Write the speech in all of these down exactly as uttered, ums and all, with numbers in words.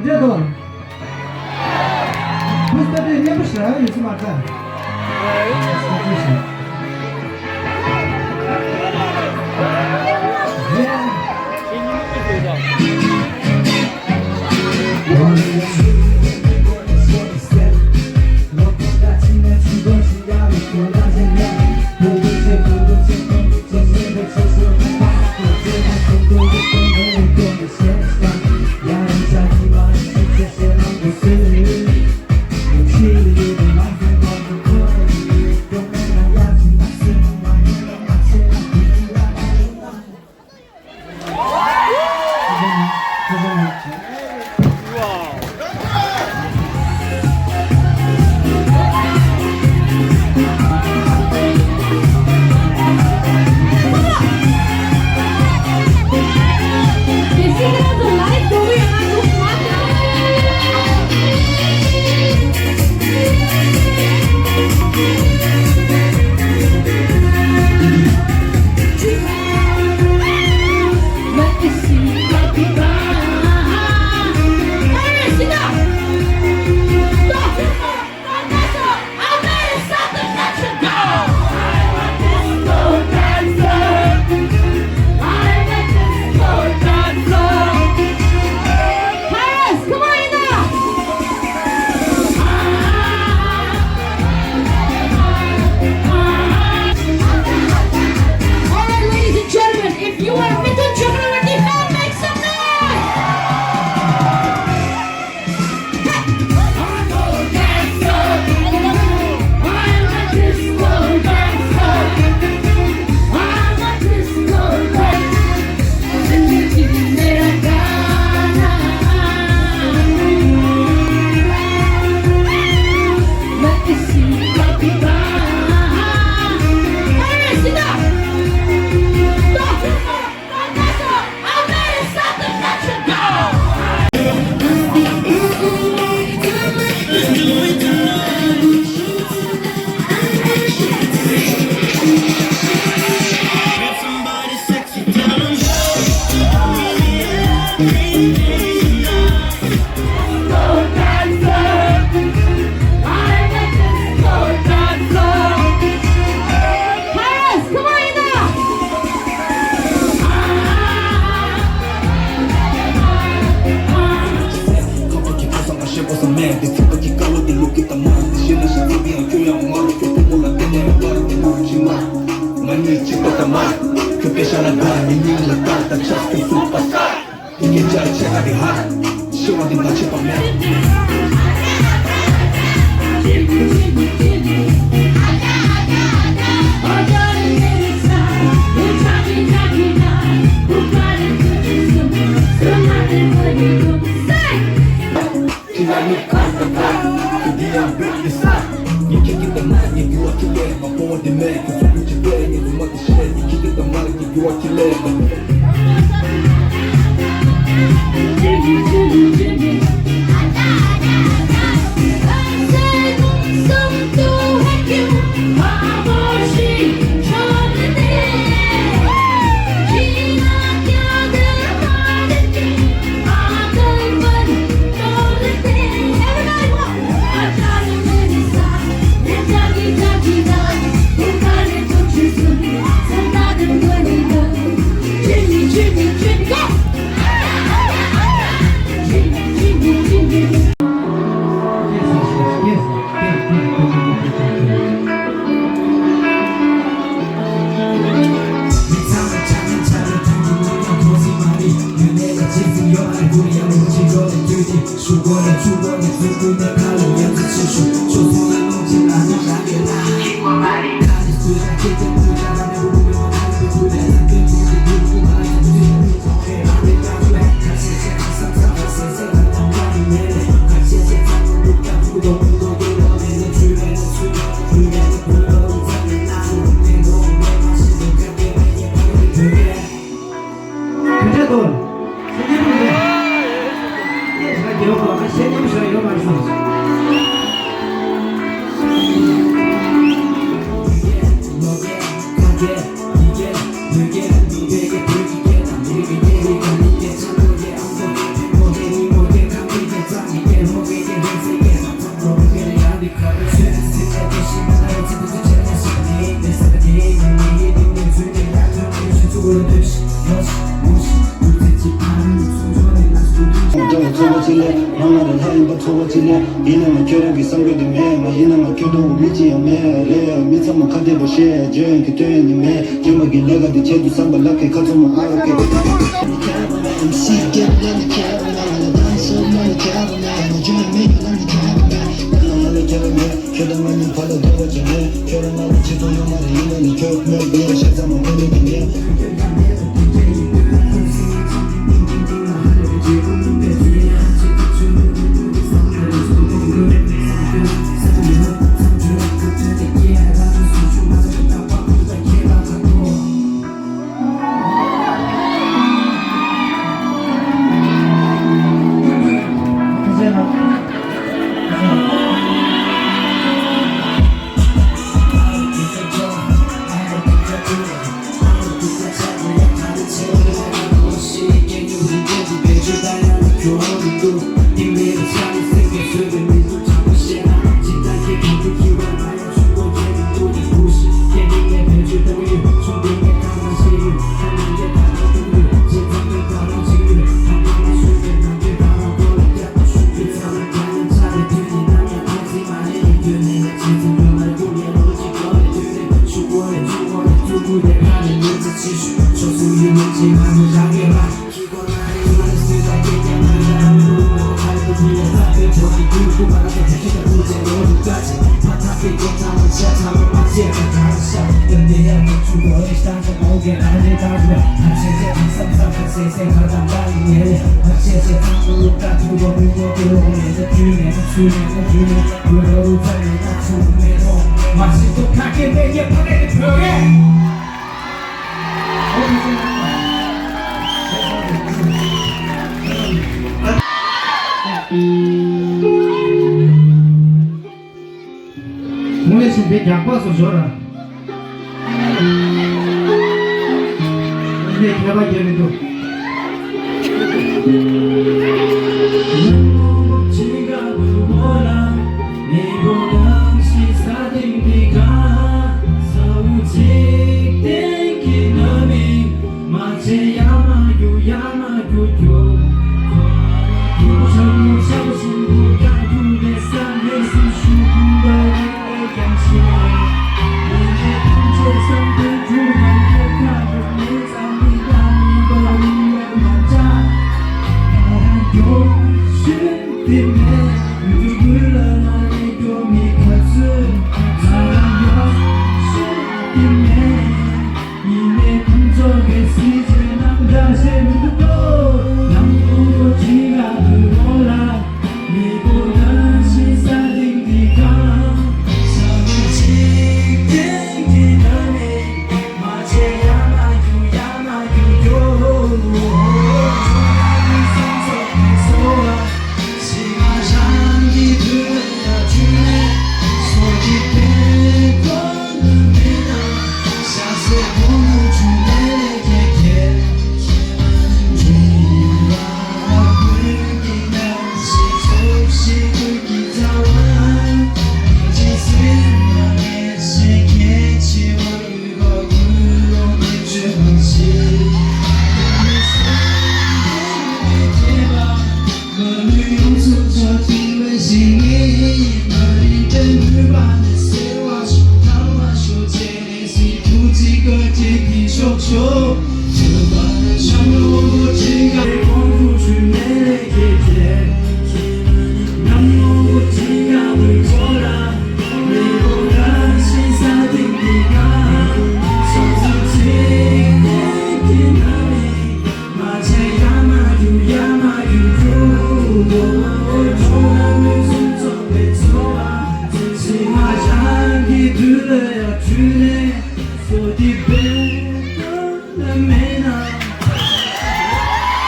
འདྲེ་དོ། མི་སྟབས་བདེ་སྙན་པོ་ཞིག་ཡོད་ཚུལ་མ་ཚད། All right, ladies and gentlemen, if you are Mithun Chakravarti fan, make some noise! སྐད་ཆ་ཆེ་ཁ་དེ་ཧ། ཤེས་པ་དེ་མ་ཆེ་བ་མེད། ཚོར་བ་ཅི་ལས། ང་ང་རང་ལྷ་ཡིན་པ་ཚོར་བ་ཅི་ལས། ཡིན་ནའང་ཁྱོད་རང་གི་བསམ་དགོས་དེ་མེད། ང་ཡིན་ནའང་ཁྱོད་དང་མི་གཅིག་ཡང་མེད་རེད། མི་ཚང་མ་ཁ་བདེ་པོ་བཤད་བརྗོད་ཡོང་གི་སྟོན་ཡོང་ནི་མེད། སྐྱོན་པ་གི་ལས་ཀ་དེ་བྱེད་དུས་བསམ་པ་ལ་ཁད་ཁ་ཚང་མ་ཨ་རོ་ཁད། ཁྱོད་དང་ང་གཉིས་བར་ལ་འདོར་བ་ཅིག་མེད། ཁྱོད་རང་ང་ལ་ཆེད་དུ་ཡོང་མ་རེད། ཡིན་ན་ནི་ཁྱོད་ངོས་ནས་ཤ་ཚ་མ་ངོས་ནས་ཀྱི་ཉེ། དངོས་གཞི་འདི་རྒྱག་པ་སོ་ཞོར་ར། འདི་ཁྱད་པར་རྒྱག་མི་འདུག་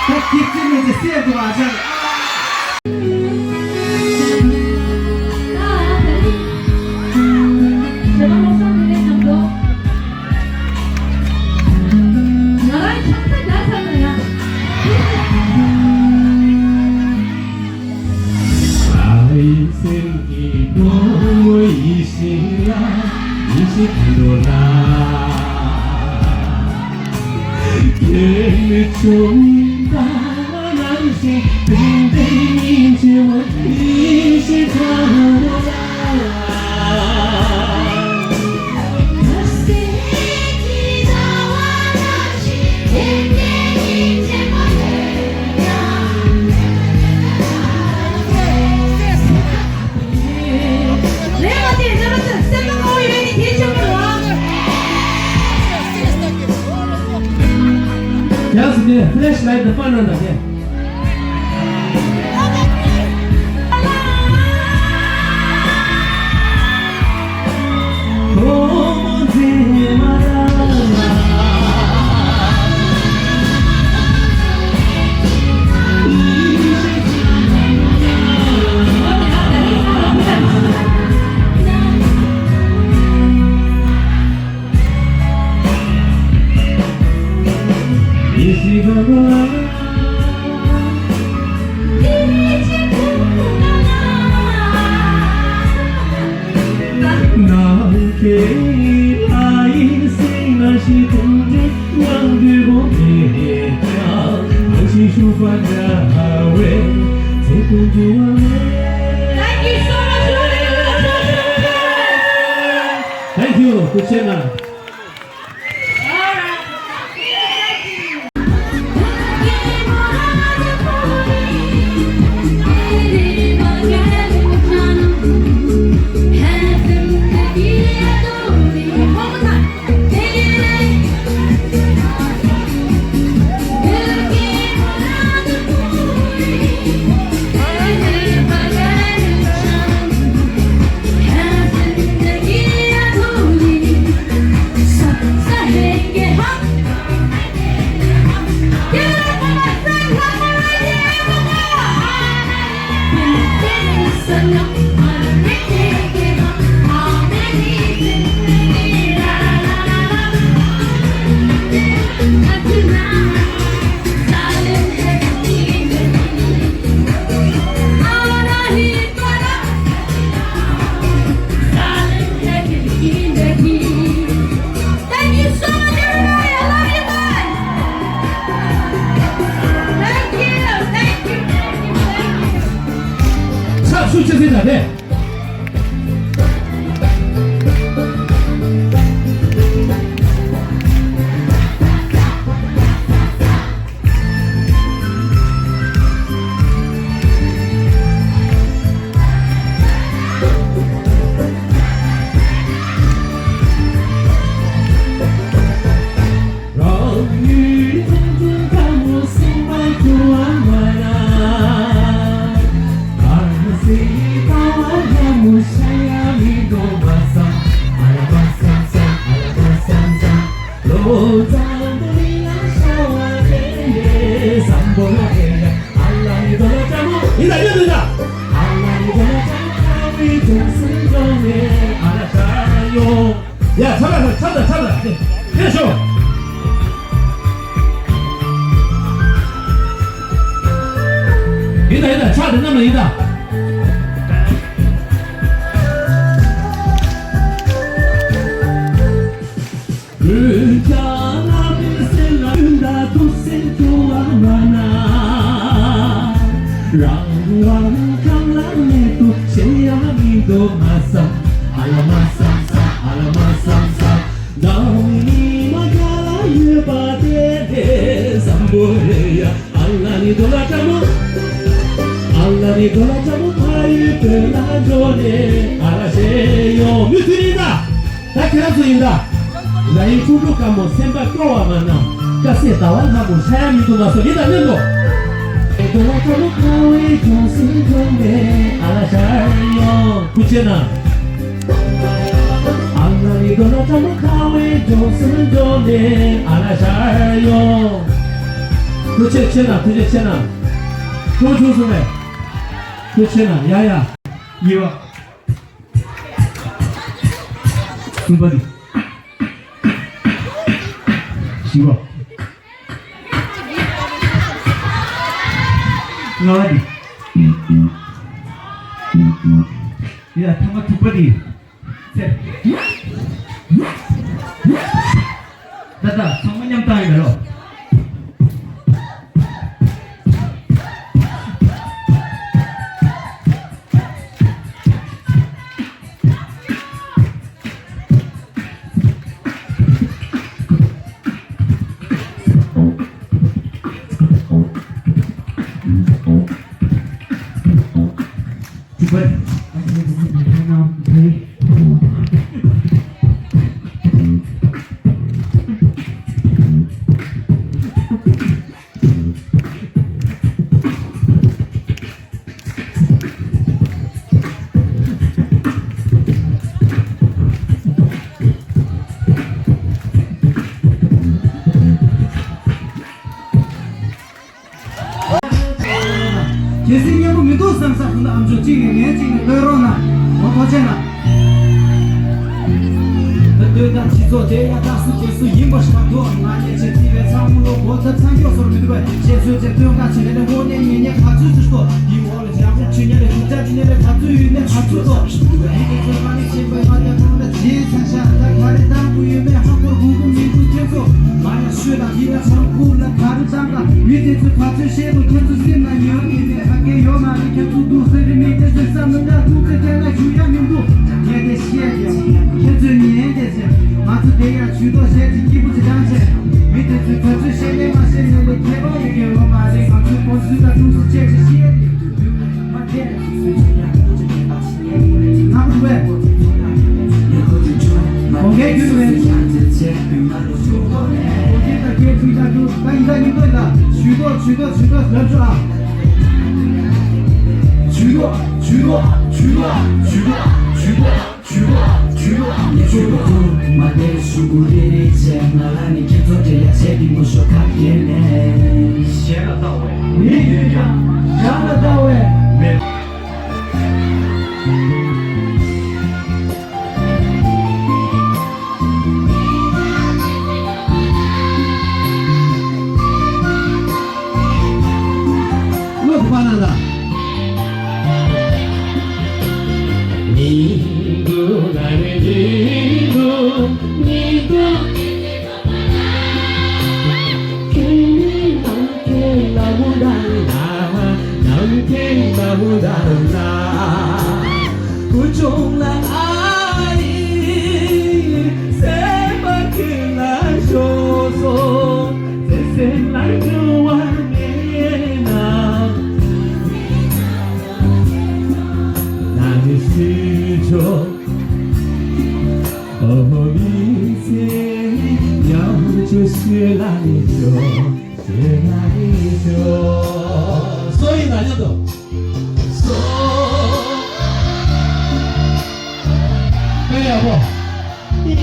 ད་སྐྱིད་ཙི་མི་ཙི་སེ་འདུག་ཨ་ཅག Just the flashlight, the fun on the game. Thank you. Kuchena. Thank you so much, everybody. I love you guys. Thank you, thank you, thank you, thank you. ཕྱག་ཤུགས་ཆེ་ཟིན་ད་དེ། ཡ། ཚར་ལ་ཚར་ལ་ཚར་ལ་ཚར་ལ། ཡ་ཤོ། ཡིན་ད་ཡིན་ད། ཕྱག་དེ་གནམ་ལ་ཡིན་ད། ཨ་ལ་ནི་དོ་ལ་ཀྲ་མོ། ཨ་ལ་ནི་དོ་ལ་ཀྲ་མོ། ཕ་ཡུལ་བོད་ལ་འགྲོ་ནས་ཨ་ལ་ཞེས་ཡོང་། མུ་མཐུད་ཡིན་ད། ད་ཁྱེད་རང་ཚོ་ཡིན་ད། ལ་ཡིན་ཕྲུ་གུ་དཀར་མོ་སེམས་པ་སྐྱོ་བ་མ་ན། དཀར་ཟས་ཟླ་བ་ལྷ་མོ་ཤ་ཡ་མི་འདུག་མ་སོ་ཡིན་ད་མཉམ་དུ། དོ་ལ་ཀྲ་མོ་ཁ་བའི་ལྗོངས་སུ་འགྲོ་ནས་ཨ་ལ་ཤར་ཡོང་། ཁུ་ཆེ་ན། ཨ་ལ་ནི་དོ་ལ་ཀྲ་མོ་ཁ་བའི་ལྗོངས་སུ་འགྲོ་ནས་ཨ་ལ་ཤར་ཡོང་། ཐུགས་རྗེ་ཆེ་གནང་། ཐུགས་རྗེ་ཆེ་གནང་། ཐུགས་ཆུང་སོང་མེད། ཐུགས་ཆེ་གནང་། ཡ་ཡ། གཉིས་པ། གསུམ་པ་འདི། བཞི་པ། ལྔ་པ་འདི། ཡ་ཐ་མ་དྲུག་པ་འདི། ཚེ། ད་ད་ཚང་མ་མཉམ་བཏང་ཡིན་པ་རོ། གལ་སྲིད་སྙན་པོ་མི་འདུག་བསམ་ས་ཁོང་ད་ཨམ་ཅོག་གཅིག་ནས་ངས་གཅིག་ནས་ལོས་རོགས་གནང་། ངོ་ཐོག་ཆེ་ན། ད་སྟོད་ལྟ་སྤྱི་ཚོགས་དེ་ཡ་དག་སུ་དེ་སུ་ཡིན་པ་ཞིག་མ་གཏོགས། ང་ཉེ་ཆེ་ཐི་བའི་ཚང་མ་ལོ་གོ་ཚ་ཚང་སྐྱོ་སོར་མི་འདུག་པས། བཤད་ཚོད་ཚེ་སྟོན་ཁ་ཆེ་ལས་ལས་དངོས་གནས་ཉེ་ཉེ་ག་ཚོད་ཅིག་ཏོ། དེའི་འོག་ལ་ཞག་པོ་ཆུ་ཉེ་ལས་ཐུག་ཅག་ཆུ་ཉེ་ལས་ག་ཚོད་ཡོད་ནས་ག་ཚོད་ཏོ། ཡིན་གྱི་ཚོད་མ་ནི་ཤེས་པའི་ང་དེ་ཁོང་ལ་ཇི་ཚང་ཤ་ད་ག་རེ་བཏང་དགོས་ཡོད་མེད་ཧ་གོ་དགོས་ཀྱི་མི་འདུག་ཁྱེད་ཚོ། ང་ཡང་ཤོད་དང་དེ་ལ་ཚང་ཁུག་ལ་ག་རེ་བཏང་དང་མི་དེ་ཚོས་ག་ཚོད་བཤད་དོ། ཁྱེད་ཚོ་སེམས་ན་ཉོན་ཡིན་ནས་ཧ་གེ་ཡོད་མ་རེད། ཁྱེད་ཚོ་སྡུག་སེམས་རེ་མེད་ཁྱེད་ཚོས་བསམ་བློ་བཏང་ཐུབ་ཚེ་དེ་ལ་ཞུ་ཡ་མི་འདུག་ངས་དེ་བཤད་ཀྱི་ཁྱེད་ཚོས་ཉན་དེ་ཚེ་ང་ཚོ་དེ་ཡང་ཇུས་གཏོགས་བྱས་ཏེ་སྐྱིད་པོ་ཅིག་བཏང་བྱས། མི་དེ་ཚོས་ག་ཚོད་བཤད་ནས་མ་བཤད་ནས་ལས་ཁྱད་པར་ཡོད་ཀྱི་ཡོད་མ་རེད། ང་ཚོའི་ཁོང་ཚོའི་ད་ཐུགས་སུ་ཆེ་ཆེ་བཤད་ཀྱི་མ་ཁྱེད། ང་མི་འདུག་གས། གོང་ཁེ་རྒྱུ་རེད། གོང་ཁེ་ད་ཁེ་ཚུགས་ད་རྒྱུ་ད་ཡིན་ད་ཡིན་ད་ཡིན་ད། ཇུས་གཏོགས་ཇུས་གཏོགས་ཇུས་གཏོགས་ལབ་ཤོག་ཨ། ཇུས་གཏོགས་ཇུས་གཏོགས་ཇུས་གཏོགས་ཇུས་གཏོགས་ཇུས་གཏོགས་ཇུས་གཏོགས་ཇུས་གཏོགས། ངས་ཁྱོད་ལ་ཐུག་མ་བསྡད་ཞུ་དགོས་རེ་རེ་བྱས། ང་ལ་ནི་ཁྱེད་ཚོ་འབྲེལ་ཡ་བྱས་ཏེ་ངུ་ཤོག་ཁ་གྱེས་ནས། གཞན་ལ་ལྟ་བས་མི་ཡོད་ཀྱང་། གཞན་ལ་ལྟ་བས་མེད། བློ་ཐུབ་པ་ན་ད། སོ་ཡིན་ན་མཉམ་དུ། སོ། དཔེ་ཡག་པོ། ཡ་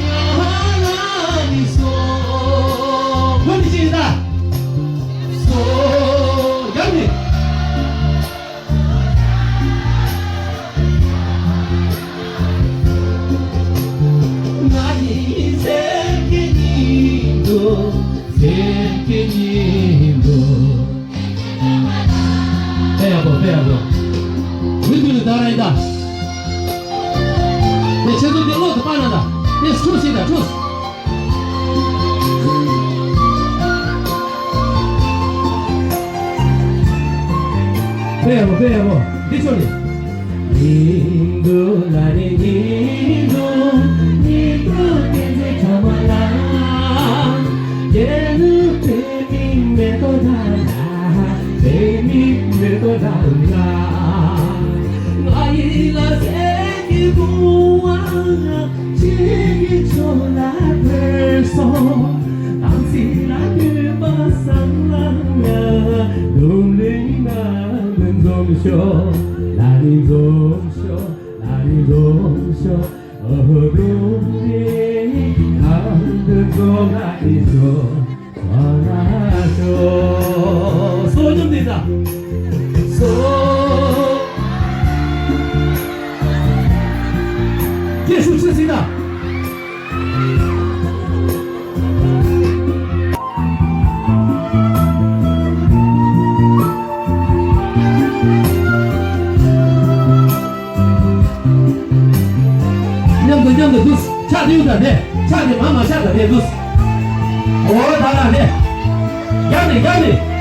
ལ་ནི་སོ། ཁོ་ནི་ཅི་ཡིན་ད། སོ། ཡག་ནི། ང་ཡི་སེམས་ཀྱི་ཉིན་དུ། སེམས་ཀྱི་ཉིན་དུ། དཔེ་ཡག་པོ། དཔེ་ཡག་པོ། མུ་མཐུད་ནས་ད་ར་ཡིན་ད། དེ་ཁྱེད་ཚོ་དེ་ལོག་ཏུ་པ་ན་ད། དེ་ཁྲུས་བྱེད་ད་ཁྲུས། དཔེ་ཡག་པོ། དཔེ་ཡག་པོ། འདི་ཆོ་ནི། སོ་མཉམ་དུ་ད། སོ། སྐད་ཤུགས་ཆེ་སྲིད་ད། མཉམ་དུ་མཉམ་དུ་འདུག་ཕྱག་དེ་ཡུག་དང་ལྡན། ཕྱག་དེ་མ་མ་ཕྱག་དང་ལྡན་འདུག་འོ་ད་ལ་ལྡན། རྒྱབ་ནས་རྒྱབ་ནས།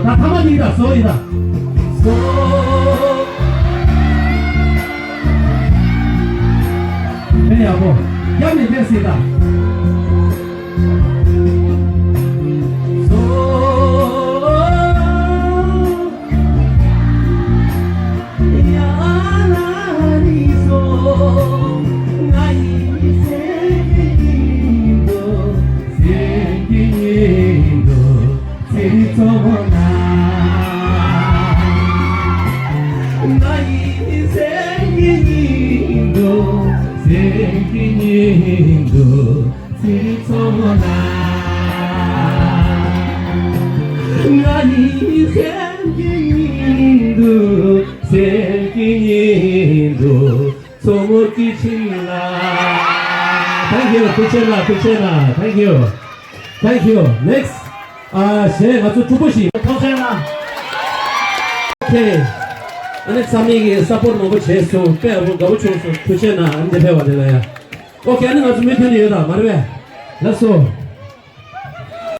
ད་ཐ་མ་འདི་ད་བཟོ་ཡིན་ད། བཟོ། ཕན་ཡག་པོ། རྒྱབ་ནས་ཕན་སྲིད་ད། བཟོ། མཚོ་མོ་སྐྱིད་ཆེན་ལ། Thank you. ཐུགས་རྗེ་གནང་། ཐུགས་རྗེ་གནང་། Thank you. Thank you. Next. ཨ་གཞས་ང་ཚོ་དྲུག་པོ་ཞིག་ཐུགས་རྗེ་གནང་། Okay. ཨ་ནི་ཚང་མས་ཀྱི་སཔོར་མང་པོ་བྱས་སོང་། དཔེ་ཡག་པོ་དགའ་པོ་བྱུང་སོང་། ཐུགས་རྗེ་གནང་། ཨ་ནི་འདི་ཕེབས་པ་དེ་ལ་ཡ། Okay. ཨ་ནི་ང་ཚོ་མུ་མཐུད་ནས་ཡོད་ད་མ་རེད་པས། ལགས་སོ།